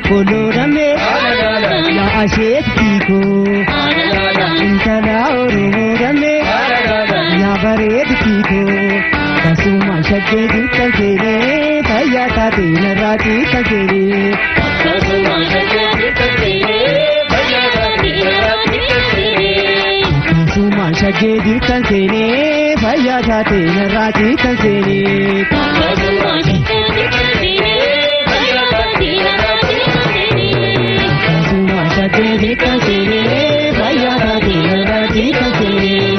boqqolloo damee yaa asheetti koo intala Oromoo damee yaa bareeddi koo tasuma shaggee jirtan seenee fayyaa taate narraa ciitan seenee. Tasuma shaggee jirtan seenee fayyaa taate narraa ciitan seenee. Tasuma shaggee jirtan seenee fayyaa taate narraa ciitan seenee. Tasuma shaggee jirtan seenee fayyaa taate narraa ciitan seenee. Tasuma shaggee jirtan seenee fayyaa taate narraa ciitan seenee.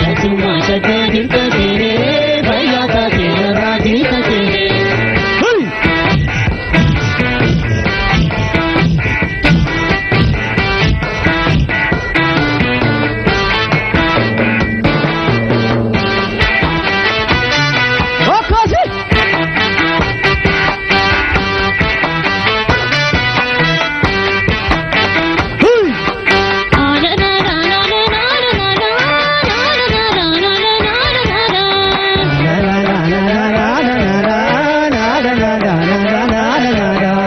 Tasuma shaggee jirtan seenee fayyaa taate narraa ciitan seenee. Hey! Akkasi! Hey! La la la la la la la la la la la la la la la la. La la la la la la la la la la la la la la. Hey!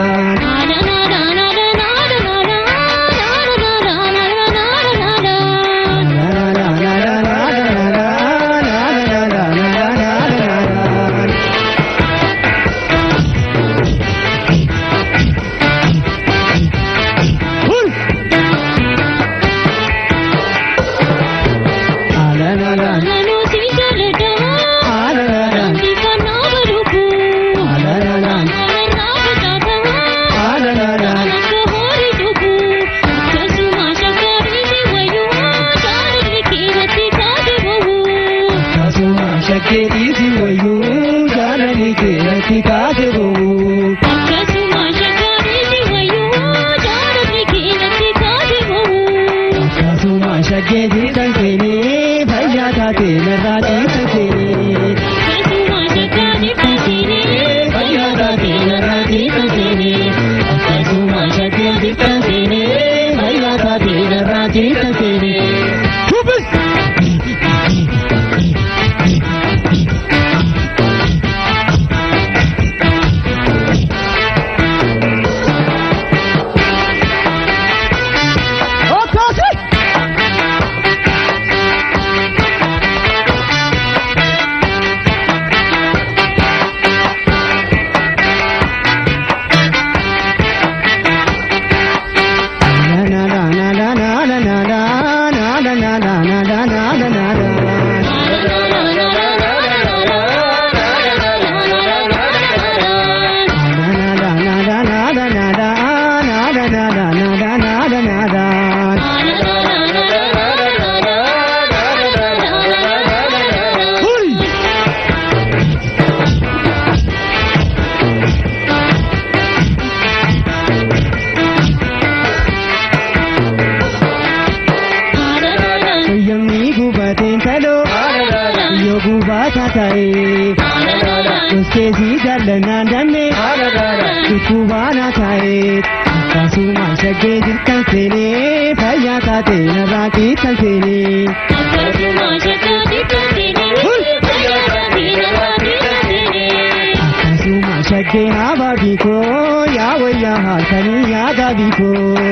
La la la la la la la la la la la la la. Tasuma shakkee dhiisi wayyuu jaalalli kee natti kaase boo'u. Tasuma shakkee jirtan seenee fayyaa taate narraa ciitan seenee. Fayyaa taate narraa ciitan seenee. Tasuma shakkee jirtan seenee fayyaa taate narraa ciitan seenee. Shubbis! Akkasi! La la la la la la la la la la la la la la la la la. La la la la la la la la la la la la la la la. Hey! Fayyamni gubateen kaloo yoo gubataa ta'e Uskeesii jaallanaan dammee dhukkubaanaa ta'e akkasuma shaggee jirtan seenee fayyaa taate narraa ciitan seenee. Akkasuma shaggee haabaa biikoo yaa wayyaa halkanii yaa gaabiikoo.